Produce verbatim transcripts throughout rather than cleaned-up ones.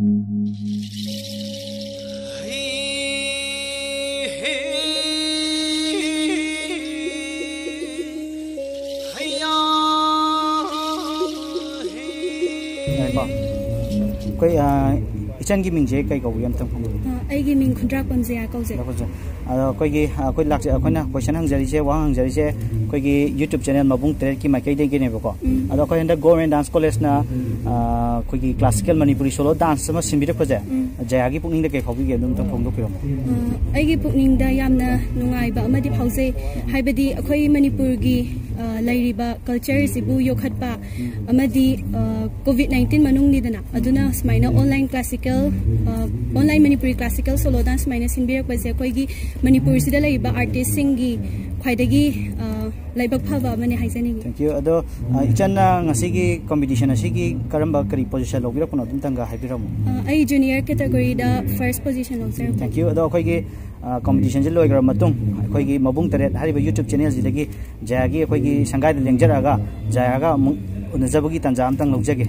ꯉꯥꯏꯈꯣ꯫ ꯑꯩꯈꯣꯏ, ꯑ, ꯏꯆꯟꯒꯤ ꯃꯤꯡꯁꯦ ꯀꯩ ꯀꯧꯕꯒꯦ ꯑꯝꯇꯪ ꯈꯪꯕꯤꯌꯨ? ꯑ, ꯑꯩꯒꯤ ꯃꯤꯡ ꯈꯨꯟꯗ꯭ꯔꯥꯛꯄꯝ ꯖꯌꯥ ꯀꯧꯖꯩ꯫ ꯈꯨꯟꯗ꯭ꯔꯥꯛꯄꯝ ꯖꯌꯥ꯫ ꯑꯗꯣ ꯑꯩꯈꯣꯏꯒꯤ, ꯑ, ꯑꯩꯈꯣꯏ ꯂꯥꯛꯆ-, ꯑꯩꯈꯣꯏꯅ question ꯍꯪꯖꯔꯤꯁꯦ, ꯋꯥꯍꯪ ꯍꯪꯖꯔꯤꯁꯦ ꯑꯩꯈꯣꯏꯒꯤ YouTube channel ꯃꯕꯨꯡ ꯇꯔꯦꯠꯀꯤ ꯃꯥꯏꯀꯩꯗꯒꯤꯅꯦꯕꯀꯣ꯫ ꯎꯝ꯫ ꯑꯗꯣ ꯑꯩꯈꯣꯏ ꯍꯟꯗꯛ Government Dance College-ꯅ, ꯑ, ꯑꯩꯈꯣꯏꯒꯤ classical ꯃꯅꯤꯄꯨꯔꯤ solo dance ꯑꯃ ꯁꯤꯟꯕꯤꯔꯛꯄꯁꯦ, ꯎꯝ꯫ ꯖꯌꯥꯒꯤ ꯄꯨꯛꯅꯤꯡꯗ ꯀꯩ ꯐꯥꯎꯕꯤꯒꯦ? ꯑꯗꯨꯝꯇꯪ ꯐꯣꯡꯗꯣꯛꯄꯤꯔꯝꯃꯣ꯫ ꯑ, ꯑꯩꯒꯤ ꯄꯨꯛꯅꯤꯡꯗ ꯌꯥꯝꯅ ꯅꯨꯡꯉꯥꯏꯕ ꯑꯃꯗꯤ ꯐꯥꯎꯖꯩ꯫ ꯍꯥꯏꯕꯗꯤ ꯑꯩꯈꯣꯏ ꯃꯅꯤꯄꯨꯔꯒꯤ, ꯑ, ꯂꯩꯔꯤꯕ culture-ꯁꯤꯕꯨ ꯌꯣꯛꯈꯠꯄ ꯑꯃꯗꯤ, ꯑ, COVID nineteen ꯃꯅꯨꯡꯅꯤꯗꯅ, ꯑꯗꯨꯅ ꯁꯨꯃꯥꯏꯅ online classical, ꯑ, online Manipuri classical solo dance ꯁꯨꯃꯥꯏꯅ ꯁꯤꯟꯕꯤꯔꯛꯄꯁꯦ ꯑꯩꯈꯣꯏꯒꯤ ꯃꯅꯤꯄꯨꯔꯁꯤꯗ ꯂꯩꯔꯤꯕ artist-ꯁꯤꯡꯒꯤ ꯈ꯭ꯋꯥꯏꯗꯒꯤ, ꯑ, ꯂꯥꯏꯕꯛ ꯐꯕ ꯑꯃꯅꯤ ꯍꯥꯏꯖꯅꯤꯡꯉꯤ꯫ Thank you꯫ ꯑꯗꯣ, ꯑ, ꯏꯆꯟꯅ ꯉꯁꯤꯒꯤ competition ꯑꯁꯤꯒꯤ ꯀꯔꯝꯕ, ꯀꯔꯤ position ꯂꯧꯕꯤꯔꯛꯄꯅꯣ ꯑꯗꯨꯝꯇꯪꯒ ꯍꯥꯏꯕꯤꯔꯝꯃꯣ꯫ ꯑ, ꯑꯩ junior category-ꯗ first position ꯂꯧꯖꯔꯛꯄꯅꯤ꯫ Thank you꯫ ꯑꯗꯣ ꯑꯩꯈꯣꯏꯒꯤ, ꯑ, competition-ꯁꯤ ꯂꯣꯏꯈ꯭ꯔ ꯃꯇꯨꯡ ꯑꯩꯈꯣꯏꯒꯤ ꯃꯕꯨꯡ ꯇꯔꯦꯠ ꯍꯥꯏꯔꯤꯕ YouTube channel-ꯁꯤꯗꯒꯤ ꯖꯌꯥꯒꯤ ꯑꯩꯈꯣꯏꯒꯤ ꯁꯪꯒꯥꯏꯗ ꯂꯦꯡꯖꯔꯛꯑꯒ ꯖꯌꯥꯒ ꯑꯃꯨꯛ ꯎꯅꯖꯕꯒꯤ ꯇꯥꯟꯖꯥ ꯑꯝꯇꯪ ꯂꯧꯖꯒꯦ꯫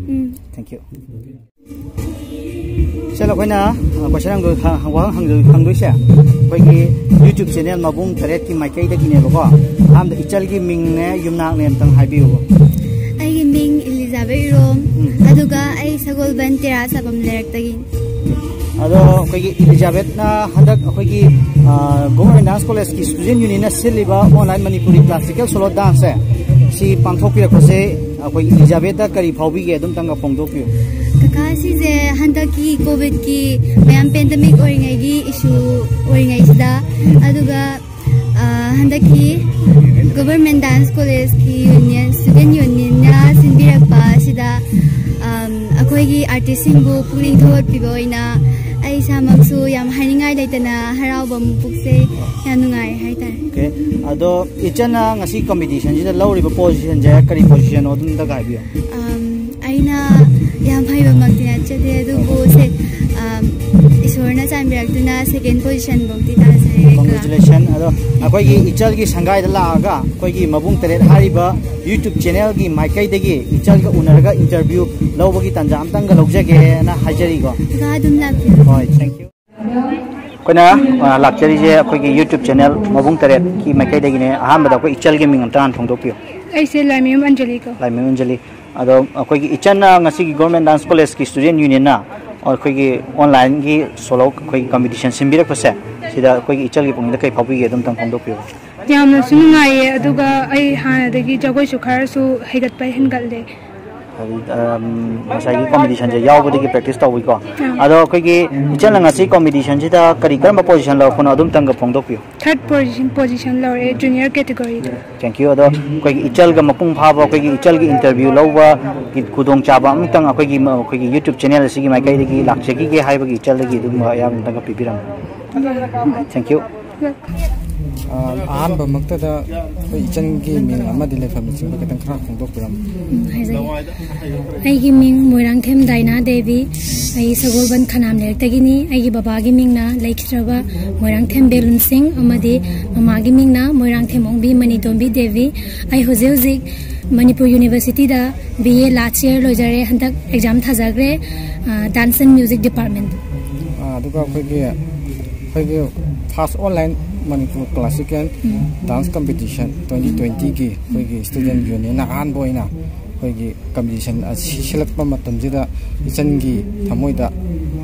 ꯎꯝ꯫ Thank you꯫ ꯁꯤꯗ ꯑꯩꯈꯣꯏꯅ, ꯑ, question ꯍꯪꯗꯣꯏ-, ꯍ-, ꯋꯥꯍꯪ ꯍꯪꯗꯣꯏ-, ꯍꯪꯗꯣꯏꯁꯦ ꯑꯩꯈꯣꯏꯒꯤ YouTube channel ꯃꯕꯨꯡ ꯇꯔꯦꯠꯀꯤ ꯃꯥꯏꯀꯩꯗꯒꯤꯅꯦꯕꯀꯣ꯫ ꯑꯍꯥꯟꯕꯗ ꯏꯆꯜꯒꯤ ꯃꯤꯡꯅꯦ ꯌꯨꯝꯅꯥꯛꯅꯦ ꯑꯝꯇꯪ ꯍꯥꯏꯕꯤꯌꯨ꯫ ꯑꯩꯒꯤ ꯃꯤꯡ ꯏꯂꯤꯖꯥꯕꯦꯠ ꯏꯔꯣꯝ, ꯎꯝ꯫ ꯑꯗꯨꯒ ꯑꯩ ꯁꯒꯣꯜꯕꯟ ꯇꯦꯔꯥ ꯆꯥꯐꯝ ꯂꯩꯔꯛꯇꯒꯤꯅꯤ꯫ ꯑꯗꯣ ꯑꯩꯈꯣꯏꯒꯤ ꯏꯂꯤꯖꯥꯕꯦꯠꯅ ꯍꯟꯗꯛ ꯑꯩꯈꯣꯏꯒꯤ, ꯑ, Government Dance College-ꯀꯤ Student Union-ꯅ ꯁꯤꯜꯂꯤꯕ online Manipuri classical solo dance-ꯁꯦ ꯁꯤ ꯄꯥꯡꯊꯣꯛꯄꯤꯔꯛꯄꯁꯦ ꯑꯩꯈꯣꯏꯒꯤ ꯏꯂꯤꯖꯥꯕꯦꯠꯇ ꯀꯔꯤ ꯐꯥꯎꯕꯤꯒꯦ? ꯑꯗꯨꯝꯇꯪꯒ ꯐꯣꯡꯗꯣꯛꯄꯤꯌꯨ꯫ ꯀꯀꯥ, ꯁꯤꯁꯦ ꯍꯟꯗꯛꯀꯤ COVID-ꯀꯤ ꯃꯌꯥꯝ pandemic ꯑꯣꯏꯔꯤꯉꯩꯒꯤ issue ꯑꯣꯏꯔꯤꯉꯩꯁꯤꯗ, ꯑꯗꯨꯒ, ꯑ, ꯍꯟꯗꯛꯀꯤ Government Dance College-ꯀꯤ Union, Student Union-ꯅ ꯁꯤꯟꯕꯤꯔꯛꯄ ꯑꯁꯤꯗ, ꯑꯝ, ꯑꯩꯈꯣꯏꯒꯤ artist-ꯁꯤꯡꯕꯨ ꯄꯨꯛꯅꯤꯡ ꯊꯧꯒꯠꯄꯤꯕ ꯑꯣꯏꯅ ꯑꯩ ꯏꯁꯥꯃꯛꯁꯨ ꯌꯥꯝ ꯍꯥꯏꯅꯤꯡꯉꯥꯏ ꯂꯩꯇꯅ ꯍꯔꯥꯎꯕ ꯑꯃ ꯄꯣꯛꯆꯩ, ꯌꯥꯝ ꯅꯨꯡꯉꯥꯏ ꯍꯥꯏꯇꯥꯔꯦ꯫ Okay꯫ ꯑꯗꯣ ꯏꯆꯟꯅ ꯉꯁꯤ competition-ꯁꯤꯗ ꯂꯧꯔꯤꯕ position-ꯁꯦ ꯀꯔꯤ position-ꯅꯣ ꯑꯗꯨꯝꯇꯒ ꯍꯥꯏꯕꯤꯌꯨ꯫ ꯑꯝ, ꯑꯩꯅ ꯌꯥꯝ ꯍꯩꯕꯃꯛꯇꯤ ꯅꯠꯆꯗꯦ, ꯑꯗꯨꯕꯨ ꯁꯦ, ꯑꯝ, ꯏꯁꯣꯔꯅ ꯆꯥꯟꯕꯤꯔꯛꯇꯨꯅ ꯁꯦꯀꯦꯟ ꯄꯣꯖꯤꯁꯟꯐꯧꯗꯤ ꯇꯥꯖꯔꯦ꯫ ꯀꯣꯡꯒ꯭ꯔꯦꯆꯨꯂꯦꯁꯟ꯫ ꯑꯗꯣ ꯑꯩꯈꯣꯏꯒꯤ ꯏꯆꯜꯒꯤ ꯁꯪꯒꯥꯏꯗ ꯂꯥꯛꯑꯒ ꯑꯩꯈꯣꯏꯒꯤ ꯃꯕꯨꯡ ꯇꯔꯦꯠ ꯍꯥꯏꯔꯤꯕ ꯌꯨꯇ꯭ꯌꯨꯕ ꯆꯦꯅꯦꯜꯒꯤ ꯃꯥꯏꯀꯩꯗꯒꯤ ꯏꯆꯜꯒ ꯎꯅꯔꯒ ꯏꯟꯇꯔꯚ꯭ꯌꯨ ꯂꯧꯕꯒꯤ ꯇꯥꯟꯖꯥ ꯑꯝꯇꯪꯒ ꯂꯧꯖꯒꯦꯅ ꯍꯥꯏꯖꯔꯤꯀꯣ꯫ ꯀꯀꯥ ꯑꯗꯨꯝ ꯂꯥꯛꯄꯤꯌꯨ꯫ ꯍꯣꯏ, ꯊꯦꯡꯛ ꯌꯨ꯫ ꯑꯩꯈꯣꯏꯅ ꯑ, ꯂꯥꯛꯆꯔꯤꯁꯦ ꯑꯩꯈꯣꯏꯒꯤ ꯌꯨꯇ꯭ꯌꯨꯕ ꯆꯦꯅꯦꯜ ꯃꯕꯨꯡ ꯇꯔꯦꯠꯀꯤ ꯃꯥꯏꯀꯩꯗꯒꯤꯅꯦ꯫ ꯑꯍꯥꯟꯕꯗ ꯑꯩꯈꯣꯏ ꯏꯆꯜꯒꯤ ꯃꯤꯡ ꯑꯝꯇ ꯍꯥꯟꯅ ꯐꯣꯡꯗꯣꯛꯄꯤꯌꯨ꯫ ꯑꯩꯁꯦ ꯂꯥꯏꯃꯌꯨꯝ ꯑꯟꯖꯂꯤ ꯀꯧ꯫ ꯂꯥꯏꯃꯌꯨꯝ ꯑꯟꯖꯂꯤ꯫ ꯑꯗꯣ ꯑꯩꯈꯣꯏꯒꯤ ꯏꯆꯟꯅ ꯉꯁꯤꯒꯤ ꯒꯣꯔꯃꯦꯟ ꯗꯥꯟꯁ ꯀꯣꯂꯦꯖꯀꯤ ꯁ꯭ꯇꯨꯗꯦꯟ ꯌꯨꯅꯤꯌꯟꯅ ꯑꯩꯈꯣꯏꯒꯤ ꯑꯣꯟꯂꯥꯏꯟꯒꯤ ꯁꯣꯂꯣ ꯑꯩꯈꯣꯏꯒꯤ ꯀꯝꯄꯤꯇꯤꯁꯟ ꯁꯤꯟꯕꯤꯔꯛꯄꯁꯦ, ꯁꯤꯗ ꯑꯩꯈꯣꯏꯒꯤ ꯏꯆꯜꯒꯤ ꯄꯨꯛꯅꯤꯡꯗ ꯀꯩ ꯐꯥꯎꯕꯤꯒꯦ, ꯑꯗꯨꯝꯇꯪ ꯐꯣꯡꯗꯣꯛꯄꯤꯌꯨ꯫ ꯌꯥꯝꯅꯁꯨ ꯅꯨꯡꯉꯥꯏꯌꯦ, ꯑꯗꯨꯒ ꯑꯩ ꯍꯥꯟꯅꯗꯒꯤ ꯖꯒꯣꯏꯁꯨ ꯈꯔꯁꯨ ꯍꯩꯒꯠꯄ ꯍꯦꯟꯒꯠꯂꯦ꯫ ꯍꯥꯏꯗꯤ, ꯑꯝ, ꯉꯁꯥꯏꯒꯤ ꯀꯝꯄꯤꯇꯤꯁꯟꯁꯦ ꯌꯥꯎꯕꯗꯒꯤ ꯄ꯭ꯔꯦꯛꯇꯤꯁ ꯇꯧꯕꯒꯤꯀꯣ꯫ ꯑꯥ꯫ ꯑꯗꯣ ꯑꯩꯈꯣꯏꯒꯤ ꯏꯆꯜꯅ ꯉꯁꯤ ꯀꯝꯄꯤꯇꯤꯁꯟꯁꯤꯗ ꯀꯔꯤ, ꯀꯔꯝꯕ ꯄꯣꯖꯤꯁꯟ ꯂꯧꯔꯛꯄꯅꯣ, ꯑꯗꯨꯝꯇꯪꯒ ꯐꯣꯡꯗꯣꯛꯄꯤꯌꯨ꯫ ꯊꯥꯔꯠ ꯄꯣꯖꯤꯁꯟ, ꯄꯣꯖꯤꯁꯟ ꯂꯧꯔꯛꯑꯦ ꯖꯨꯅꯤꯌꯔ ꯀꯦꯇꯦꯒꯣꯔꯤꯗ꯫ Thank you. ꯑꯗꯣ ꯑꯩꯈꯣꯏꯒꯤ ꯏꯆꯜꯒ ꯃꯄꯨꯡ ꯐꯥꯕ ꯑꯩꯈꯣꯏꯒꯤ ꯏꯆꯜꯒꯤ ꯏꯟꯇꯔꯚ꯭ꯌꯨ ꯂꯧꯕꯒꯤ ꯈꯨꯗꯣꯡꯆꯥꯕ ꯑꯃꯇꯪ ꯑꯩꯈꯣꯏꯒꯤ, ꯑꯩꯈꯣꯏꯒꯤ ꯌꯨꯇ꯭ꯌꯨꯕ ꯆꯦꯅꯦꯜ ꯑꯁꯤꯒꯤ ꯃꯥꯏꯀꯩꯗꯒꯤ ꯂꯥꯛꯆꯈꯤꯒꯦ ꯍꯥꯏꯕꯒꯤ ꯏꯆꯜꯗꯒꯤ ꯑꯗꯨꯝ ꯑꯌꯥꯕ ꯑꯃꯇꯪꯒ ꯄꯤꯕꯤꯔꯝꯃꯨ꯫ Thank you. ꯑ, ꯑꯍꯥꯟꯕꯃꯛꯇꯗ ꯑꯩꯈꯣꯏ ꯏꯆꯟꯒꯤ ꯃꯤꯡ ꯑꯃꯗꯤ ꯂꯩꯐꯝꯅꯆꯤꯡꯕ ꯈꯤꯇꯪ ꯈꯔ ꯐꯣꯡꯗꯣꯛꯄꯤꯔꯝꯃꯨ꯫ ꯎꯝ, ꯍꯥꯏꯖꯒꯦ꯫ ꯑꯩꯒꯤ ꯃꯤꯡ ꯃꯣꯏꯔꯥꯡꯊꯦꯝ ꯗꯥꯏꯅꯥ ꯗꯦꯕꯤ꯫ ꯑꯩ ꯁꯒꯣꯜꯕꯟ ꯈꯅꯥꯝ ꯂꯩꯔꯛꯇꯒꯤꯅꯤ꯫ ꯑꯩꯒꯤ ꯕꯕꯥꯒꯤ ꯃꯤꯡꯅ ꯂꯩꯈꯤꯗ꯭ꯔꯕ ꯃꯣꯏꯔꯥꯡꯊꯦꯝ ꯕꯦꯂꯨꯟ ꯁꯤꯡ ꯑꯃꯗꯤ ꯃꯃꯥꯒꯤ ꯃꯤꯡꯅ ꯃꯣꯏꯔꯥꯡꯊꯦꯝ ꯑꯣꯡꯕꯤ ꯃꯅꯤꯇꯣꯝꯕꯤ ꯗꯦꯕꯤ꯫ ꯑꯩ ꯍꯧꯖꯤꯛ ꯍꯧꯖꯤꯛ ꯃꯅꯤꯄꯨꯔ ꯌꯨꯅꯤꯚꯔꯁꯤꯇꯤꯗ ꯕꯤ ꯑꯦ ꯂꯥꯁ ꯌꯔ ꯂꯣꯏꯖꯔꯦ꯫ ꯍꯟꯗꯛ ꯑꯦꯛꯖꯥꯝ ꯊꯥꯖꯈ꯭ꯔꯦ, ꯑ, ꯗꯥꯟꯁ ꯑꯦꯟ ꯃ꯭ꯌꯨꯖꯤꯛ ꯗꯤꯄꯥꯔꯠꯃꯦꯟ꯫ ꯑ, ꯑꯗꯨꯒ ꯑꯩꯈꯣꯏꯒꯤ, ꯑꯩꯈꯣꯏꯒꯤ ꯐꯥꯔꯁ ꯑꯣꯟꯂꯥꯏꯟ ꯃꯅꯤꯄꯨꯔ ꯀ꯭ꯂꯥꯁꯤꯀꯦꯜ ꯎꯝ꯫ ꯗꯥꯟꯁ ꯀꯝꯄꯤꯇꯤꯁꯟ ꯇ꯭ꯋꯦꯟꯇꯤ ꯇ꯭ꯋꯦꯟꯇꯤꯒꯤ ꯑꯩꯈꯣꯏꯒꯤ ꯁ꯭ꯇꯨꯗꯦꯟ ꯌꯨꯅꯤꯌꯟꯅ ꯑꯍꯥꯟꯕ ꯑꯣꯏꯅ ꯑꯩꯈꯣꯏꯒꯤ ꯀꯝꯄꯤꯇꯤꯁꯟ ꯑꯁꯤ ꯁꯤꯜꯂꯛꯄ ꯃꯇꯝꯁꯤꯗ ꯏꯆꯟꯒꯤ ꯊꯃꯣꯏꯗ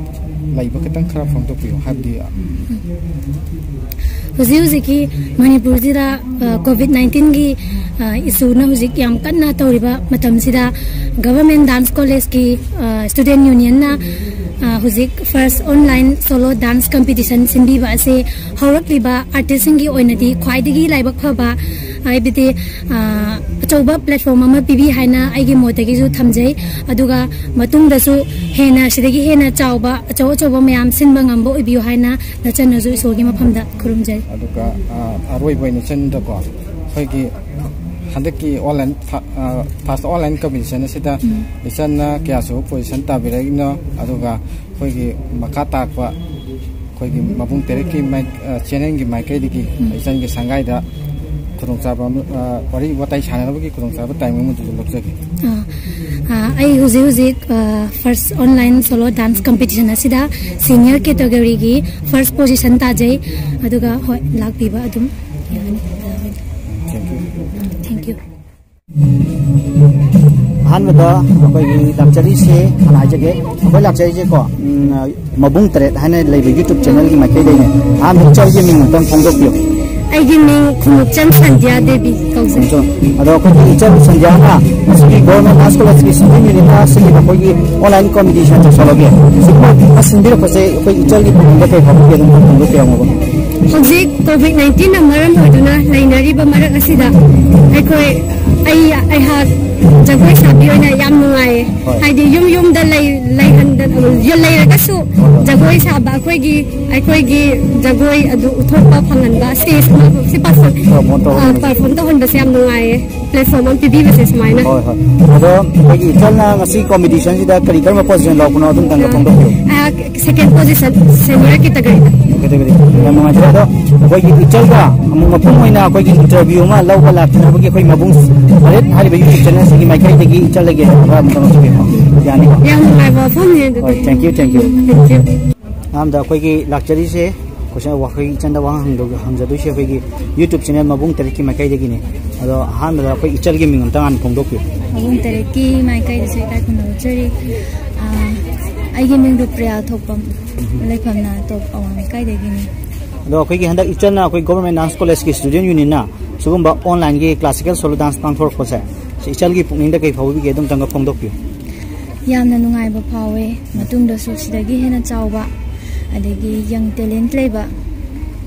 ꯂꯩꯕ ꯈꯤꯇꯪ ꯈꯔ ꯐꯣꯡꯗꯣꯛꯄꯤꯌꯨ, ꯍꯥꯏꯕꯗꯤ꯫ ꯍꯧꯖꯤꯛ ꯍꯧꯖꯤꯛꯀꯤ ꯃꯅꯤꯄꯨꯔꯁꯤꯗ, ꯑ, ꯀꯣꯚꯤꯗ ꯅꯥꯏꯟꯇꯤꯟꯒꯤ, ꯑ, ꯏꯁꯨꯅ ꯍꯧꯖꯤꯛ ꯌꯥꯝ ꯀꯟꯅ ꯇꯧꯔꯤꯕ ꯃꯇꯝꯁꯤꯗ, ꯒꯚꯔꯟꯃꯦꯟ ꯗꯥꯟꯁ ꯀꯣꯂꯦꯖꯀꯤ, ꯑ, ꯁ꯭ꯇꯨꯗꯦꯟ ꯌꯨꯅꯤꯌꯟꯅ, ꯑ, ꯍꯧꯖꯤꯛ first online solo dance competition ꯁꯤꯟꯕꯤꯕ ꯑꯁꯤ ꯍꯧꯔꯛꯂꯤꯕ ꯑꯥꯔꯇꯤꯁꯁꯤꯡꯒꯤ ꯑꯣꯏꯅꯗꯤ ꯈ꯭ꯋꯥꯏꯗꯒꯤ ꯂꯥꯏꯕꯛ ꯐꯕ, ꯍꯥꯏꯕꯗꯤ, ꯑ, ꯑꯆꯧꯕ ꯄ꯭ꯂꯦꯠꯐꯣꯝ ꯑꯃ ꯄꯤꯕꯤ ꯍꯥꯏꯅ ꯑꯩꯒꯤ ꯃꯣꯠꯇꯒꯤꯁꯨ ꯊꯝꯖꯩ꯫ ꯑꯗꯨꯒ ꯃꯇꯨꯡꯗꯁꯨ ꯍꯦꯟꯅ, ꯁꯤꯗꯒꯤ ꯍꯦꯟꯅ ꯆꯥꯎꯕ, ꯑꯆꯧ ꯑꯆꯧꯕ ꯃꯌꯥꯝ ꯁꯤꯟꯕ ꯉꯝꯕ ꯑꯣꯏꯕꯤꯌꯨ ꯍꯥꯏꯅ ꯅꯆꯟꯅꯁꯨ ꯏꯁꯣꯔꯒꯤ ꯃꯐꯝꯗ ꯈꯨꯔꯨꯝꯖꯔꯤ꯫ ꯑꯗꯨꯒ, ꯑ, ꯑꯔꯣꯏꯕ ꯑꯣꯏꯅ ꯏꯆꯟꯗꯀꯣ, ꯑꯩꯈꯣꯏꯒꯤ ꯍꯟꯗꯛꯀꯤ ꯑꯣꯟꯂꯥꯏꯟ ꯐꯥ-, ꯑ, ꯐꯥꯔꯁ ꯑꯣꯟꯂꯥꯏꯟ ꯀꯝꯄꯤꯇꯤꯁꯟ ꯑꯁꯤꯗ ꯎꯝ꯫ ꯏꯆꯟꯅ ꯀꯌꯥꯁꯨꯕ ꯄꯣꯖꯤꯁꯟ ꯇꯥꯕꯤꯔꯛꯏꯅꯣ, ꯑꯗꯨꯒ ꯑꯩꯈꯣꯏꯒꯤ ꯃꯈꯥ ꯇꯥꯔꯛꯄ ꯑꯩꯈꯣꯏꯒꯤ ꯃꯕꯨꯡ ꯇꯔꯦꯠꯀꯤ ꯃꯥꯏ-, ꯑ, ꯆꯦꯅꯦꯜꯒꯤ ꯃꯥꯏꯀꯩꯗꯒꯤ ꯎꯝ꯫ ꯏꯆꯟꯒꯤ ꯁꯪꯒꯥꯏꯗ ꯈꯨꯗꯣꯡꯆꯥꯕ ꯑꯃ, ꯑ, ꯋꯥꯔꯤ ꯋꯥꯇꯥꯏ ꯁꯥꯟꯅꯅꯕꯒꯤ ꯈꯨꯗꯣꯡꯆꯥꯕ ꯇꯥꯏꯝ ꯑꯃꯗꯨꯁꯨ ꯂꯧꯖꯒꯦ꯫ ꯑꯥ, ꯑꯥ, ꯑꯩ ꯍꯧꯖꯤꯛ ꯍꯧꯖꯤꯛ, ꯑ, first online solo dance competition ꯑꯁꯤꯗ ꯁꯦꯅꯤꯌꯔ ꯀꯦꯇꯒꯣꯔꯤꯒꯤ ꯐꯥꯔꯁ ꯄꯣꯖꯤꯁꯟ ꯇꯥꯖꯩ꯫ ꯑꯗꯨꯒ ꯍꯣꯏ, ꯂꯥꯛꯄꯤꯕ ꯑꯗꯨꯝ ꯌꯥꯒꯅꯤ꯫ Thank you꯫ ꯑꯍꯥꯟꯕꯗ ꯑꯩꯈꯣꯏꯒꯤ ꯂꯥꯛꯆꯔꯤꯁꯦ ꯍꯥꯟꯅ ꯍꯥꯏꯖꯒꯦ꯫ ꯑꯩꯈꯣꯏ ꯂꯥꯛꯆꯔꯤꯁꯦꯀꯣ, ꯎꯝ, ꯃꯕꯨꯡ ꯇꯔꯦꯠ ꯍꯥꯏꯅ ꯂꯩꯕ YouTube ꯆꯦꯅꯦꯜꯒꯤ ꯃꯥꯏꯀꯩꯗꯩꯅꯦ꯫ ꯑꯍꯥꯟꯕ ꯏꯆꯜꯒꯤ ꯃꯤꯡ ꯑꯃꯇꯪ ꯐꯣꯡꯗꯣꯛꯄꯤꯌꯨ꯫ ꯑꯩꯒꯤ ꯃꯤꯡ ꯈꯨꯃꯨꯛꯆꯝ ꯁꯟꯙ꯭ꯌꯥ ꯗꯦꯕꯤ ꯀꯧꯖꯩ꯫ ꯑꯗꯣ ꯑꯩꯈꯣꯏꯒꯤ ꯏꯆꯜ ꯁꯟꯙ꯭ꯌꯥꯅ ꯉꯁꯤꯒꯤ ꯒꯣꯔꯃꯦꯟ ꯗꯥꯟꯁ ꯀꯣꯂꯦꯖꯀꯤ ꯁꯤꯇꯤꯡ ꯌꯨꯅꯤꯠꯅ ꯁꯤꯒꯤ ꯑꯩꯈꯣꯏꯒꯤ ꯑꯣꯟꯂꯥꯏꯟ ꯀꯝꯄꯤꯇꯤꯁꯟ ꯁꯣꯂꯣꯒꯤ ꯁꯤꯒꯨꯝꯕ ꯁꯤꯟꯕꯤꯔꯛꯄꯁꯦ ꯑꯩꯈꯣꯏ ꯏꯆꯜꯒꯤ ꯄꯨꯛꯅꯤꯡꯗ ꯀꯩ ꯐꯥꯎꯕꯒꯦ, ꯑꯗꯨꯝ ꯐꯣꯡꯗꯣꯛꯄꯤꯔꯝꯃꯣꯕ꯫ ꯍꯧꯖꯤꯛ ꯀꯣꯚꯤꯗ ꯅꯥꯏꯟꯇꯤꯟꯅ ꯃꯔꯝ ꯑꯣꯏꯗꯨꯅ ꯂꯩꯅꯔꯤꯕ ꯃꯔꯛ ꯑꯁꯤꯗ ꯑꯩꯈꯣꯏ, ꯑꯩ, ꯑꯩꯍꯥꯛ ꯖꯒꯣꯏ ꯁꯥꯕꯤ ꯑꯣꯏꯅ ꯌꯥꯝ ꯅꯨꯡꯉꯥꯏꯌꯦ꯫ ꯍꯣꯏ꯫ ꯍꯥꯏꯗꯤ ꯌꯨꯝ ꯌꯨꯝꯗ ꯂꯩ-, ꯂꯩꯍꯟꯗ-, ꯂꯩꯔꯒꯁꯨ ꯍꯣꯏ, ꯍꯣꯏ꯫ ꯖꯒꯣꯏ ꯁꯥꯕ ꯑꯩꯈꯣꯏꯒꯤ, ꯑꯩꯈꯣꯏꯒꯤ ꯖꯒꯣꯏ ꯑꯗꯨ ꯎꯠꯊꯣꯛꯄ ꯐꯪꯍꯟꯕ ꯁ꯭ꯇꯦꯖ ꯑꯃ ꯁꯤ ꯄꯔꯐꯣꯔꯝ, ꯄꯔꯐꯣꯔꯝ ꯇꯧꯍꯟꯕꯁꯦ꯫ ꯑ, ꯄꯔꯐꯣꯔꯝ ꯇꯧꯍꯟꯕꯁꯦ ꯌꯥꯝ ꯅꯨꯡꯉꯥꯏꯌꯦ꯫ ꯄ꯭ꯂꯦꯠꯐꯣꯔꯝ ꯑꯃ ꯄꯤꯕꯤꯕꯁꯦ ꯁꯨꯃꯥꯏꯅ꯫ ꯍꯣꯏ, ꯍꯣꯏ꯫ ꯑꯗꯣ ꯑꯩꯈꯣꯏꯒꯤ ꯏꯆꯜꯅ ꯉꯁꯤ ꯀꯣꯝꯄꯤꯇꯤꯁꯟꯁꯤꯗ ꯀꯔꯤ ꯀꯔꯝꯕ ꯄꯣꯖꯤꯁꯟ ꯂꯧꯔꯛꯄꯅꯣ ꯑꯗꯨꯝꯇꯪꯒ ꯐꯣꯡꯗꯣꯛꯄꯤꯌꯨ꯫ ꯑꯩꯍꯥꯛ ꯁꯦꯀꯦꯟ ꯄꯣꯖꯤꯁꯟ, ꯁꯦꯅꯤꯌꯔ ꯀꯦꯇꯒꯣꯔꯤꯗ꯫ ꯀꯦꯇꯒꯣꯔꯤ꯫ ꯌꯥꯝ ꯅꯨꯡꯉꯥꯏꯖꯔꯦ꯫ ꯑꯗꯣ ꯑꯩꯈꯣꯏꯒꯤ ꯏꯆꯜꯒ ꯑꯃꯨꯛ ꯃꯄꯨꯡ ꯑꯣꯏꯅ ꯑꯩꯈꯣꯏꯒꯤ ꯏꯟꯇꯔꯚꯤꯌꯨ ꯑꯃ ꯂꯧꯕ ꯂꯥꯛꯆꯅꯕꯒꯤ ꯑꯩꯈꯣꯏ ꯃꯕꯨꯡ ꯇꯔꯦꯠ ꯍꯥꯏꯔꯤꯕ YouTube ꯆꯦꯅꯦꯜꯁꯤꯒꯤ ꯃꯥꯏꯀꯩꯗꯒꯤ ꯏꯆꯜꯗꯒꯤ ꯈꯔ ꯑꯃꯇꯪ ꯂꯧꯖꯒꯦꯀꯣ꯫ ꯌꯥꯅꯤꯀꯣ? ꯌꯥꯝ ꯅꯨꯡꯉꯥꯏꯕ ꯋꯥꯐꯝꯅꯤ ꯑꯗꯨꯗꯤ꯫ ꯍꯣꯏ, thank you, thank you꯫ Thank you꯫ ꯑꯍꯥꯟꯕꯗ ꯑꯩꯈꯣꯏꯒꯤ ꯂꯥꯛꯆꯔꯤꯁꯦ, ꯀꯣꯏꯁꯟ, ꯑꯩꯈꯣꯏ ꯏꯆꯟꯗ ꯋꯥꯍꯪ ꯍꯪꯗꯧ-, ꯍꯪꯖꯗꯣꯏꯁꯦ ꯑꯩꯈꯣꯏꯒꯤ YouTube ꯆꯦꯅꯦꯜ ꯃꯕꯨꯡ ꯇꯔꯦꯠꯀꯤ ꯃꯥꯏꯀꯩꯗꯒꯤꯅꯦ꯫ ꯑꯗꯣ ꯑꯍꯥꯟꯕꯗ ꯑꯩꯈꯣꯏ ꯏꯆꯜꯒꯤ ꯃꯤꯡ ꯑꯝꯇ ꯍꯥꯟꯅ ꯐꯣꯡꯗꯣꯛꯄꯤꯌꯨ꯫ ꯃꯕꯨꯡ ꯇꯔꯦꯠꯀꯤ ꯃꯥꯏꯀꯩꯗꯁꯨ ꯏꯀꯥꯏ ꯈꯨꯝꯅꯕ ꯎꯠꯆꯔꯤ꯫ ꯑꯥ, ꯑꯩꯒꯤ ꯃꯤꯡ ꯔꯨꯄ꯭ꯔꯤꯌꯥ ꯊꯣꯛꯄꯝ, ꯂꯩꯐꯝꯅ ꯇꯣꯞ ꯑꯋꯥꯡ ꯂꯩꯀꯥꯏꯗꯒꯤꯅꯤ꯫ ꯑꯗꯣ ꯑꯩꯈꯣꯏꯒꯤ ꯍꯟꯗꯛ ꯏꯆꯜꯅ ꯑꯩꯈꯣꯏ ꯒꯣꯕꯔꯃꯦꯟ ꯗꯥꯟꯁ ꯀꯣꯂꯦꯖꯀꯤ ꯁ꯭ꯇꯨꯗꯦꯟ ꯌꯨꯅꯤꯌꯟꯅ ꯁꯤꯒꯨꯝꯕ ꯑꯣꯟꯂꯥꯏꯟꯒꯤ ꯀ꯭ꯂꯥꯁꯤꯀꯦꯜ ꯁꯣꯂꯣ ꯗꯥꯟꯁ ꯄꯥꯡꯊꯣꯔꯛꯄꯁꯦ, ꯁꯤ ꯏꯆꯜꯒꯤ ꯄꯨꯛꯅꯤꯡꯗ ꯀꯩ ꯐꯥꯎꯕꯤꯒꯦ, ꯑꯗꯨꯝꯇꯪꯒ ꯐꯣꯡꯗꯣꯛꯄꯤꯌꯨ꯫ ꯌꯥꯝꯅ ꯅꯨꯡꯉꯥꯏꯕ ꯐꯥꯎꯋꯦ꯫ ꯃꯇꯨꯡꯗꯁꯨ ꯁꯤꯗꯒꯤ ꯍꯦꯟꯅ ꯆꯥꯎꯕ, ꯑꯗꯒꯤ ꯌꯪ ꯇꯦꯂꯦꯟꯠ ꯂꯩꯕ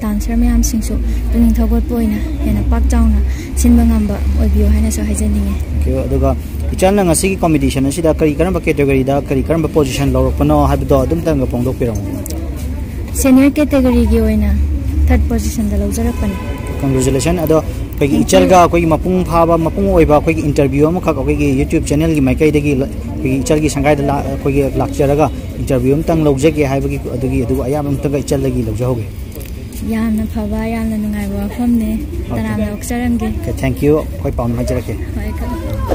ꯗꯥꯟꯁꯔ ꯃꯌꯥꯝꯁꯤꯡꯁꯨ ꯄꯨꯛꯅꯤꯡ ꯊꯧꯒꯠꯄ ꯑꯣꯏꯅ ꯍꯦꯟꯅ ꯄꯥꯛ ꯆꯥꯎꯅ ꯁꯤꯟꯕ ꯉꯝꯕ ꯑꯣꯏꯕꯤꯌꯨ ꯍꯥꯏꯅꯁꯨ ꯍꯥꯏꯖꯅꯤꯡꯉꯤ꯫ Thank you꯫ ꯑꯗꯨꯒ ꯏꯆꯜꯅ ꯉꯁꯤꯒꯤ ꯀꯣꯝꯄꯤꯇꯤꯁꯟ ꯑꯁꯤꯗ ꯀꯔꯤ ꯀꯔꯝꯕ ꯀꯦꯇꯦꯒꯣꯔꯤꯗ ꯀꯔꯤ ꯀꯔꯝꯕ ꯄꯣꯖꯤꯁꯟ ꯂꯧꯔꯛꯄꯅꯣ ꯍꯥꯏꯕꯗꯣ ꯑꯗꯨꯝꯇꯪꯒ ꯐꯣꯡꯗꯣꯛꯄꯤꯔꯝꯃꯨ꯫ ꯁꯦꯅꯤꯌꯔ ꯀꯦꯇꯦꯒꯣꯔꯤꯒꯤ ꯑꯣꯏꯅ ꯊꯥꯔꯠ ꯄꯣꯖꯤꯁꯟꯗ ꯂꯧꯖꯔꯛꯄꯅꯤ꯫ Congratulation. ꯑꯗꯣ ꯑꯩꯈꯣꯏꯒꯤ ꯏꯆꯜꯒ ꯑꯩꯈꯣꯏꯒꯤ ꯃꯄꯨꯡ ꯐꯥꯕ, ꯃꯄꯨꯡ ꯑꯣꯏꯕ ꯑꯩꯈꯣꯏꯒꯤ ꯏꯟꯇꯔꯚ꯭ꯌꯨ ꯑꯃꯈꯛ ꯑꯩꯈꯣꯏꯒꯤ YouTube ꯆꯦꯅꯦꯜꯒꯤ ꯃꯥꯏꯀꯩꯗꯒꯤ ꯂ-, ꯑꯩꯈꯣꯏꯒꯤ ꯏꯆꯜꯒꯤ ꯁꯪꯒꯥꯏꯗ ꯂꯥ-, ꯑꯩꯈꯣꯏꯒꯤ ꯂꯥꯛꯆꯔꯒ ꯏꯟꯇꯔꯚ꯭ꯌꯨ ꯑꯃꯇꯪ ꯂꯧꯖꯒꯦ ꯍꯥꯏꯕꯒꯤ ꯑꯗꯨꯒꯤ, ꯑꯗꯨꯒ ꯑꯌꯥꯝꯕ ꯑꯃꯇꯪꯒ ꯏꯆꯜꯗꯒꯤ ꯂꯧꯖꯍꯧꯒꯦ꯫ ꯌꯥꯝꯅ ꯐꯕ, ꯌꯥꯝꯅ ꯅꯨꯡꯉꯥꯏꯕ ꯋꯥꯐꯝꯅꯦ꯫ ꯇꯔꯥꯝꯅ ꯑꯣꯛꯆꯔꯝꯒꯦ꯫ Okay, thank you. ꯑꯩꯈꯣꯏ ꯄꯥꯎꯅ ꯍꯥꯏꯖꯔꯛꯀꯦ꯫ ꯍꯣꯏ, ꯀꯛꯑꯣ꯫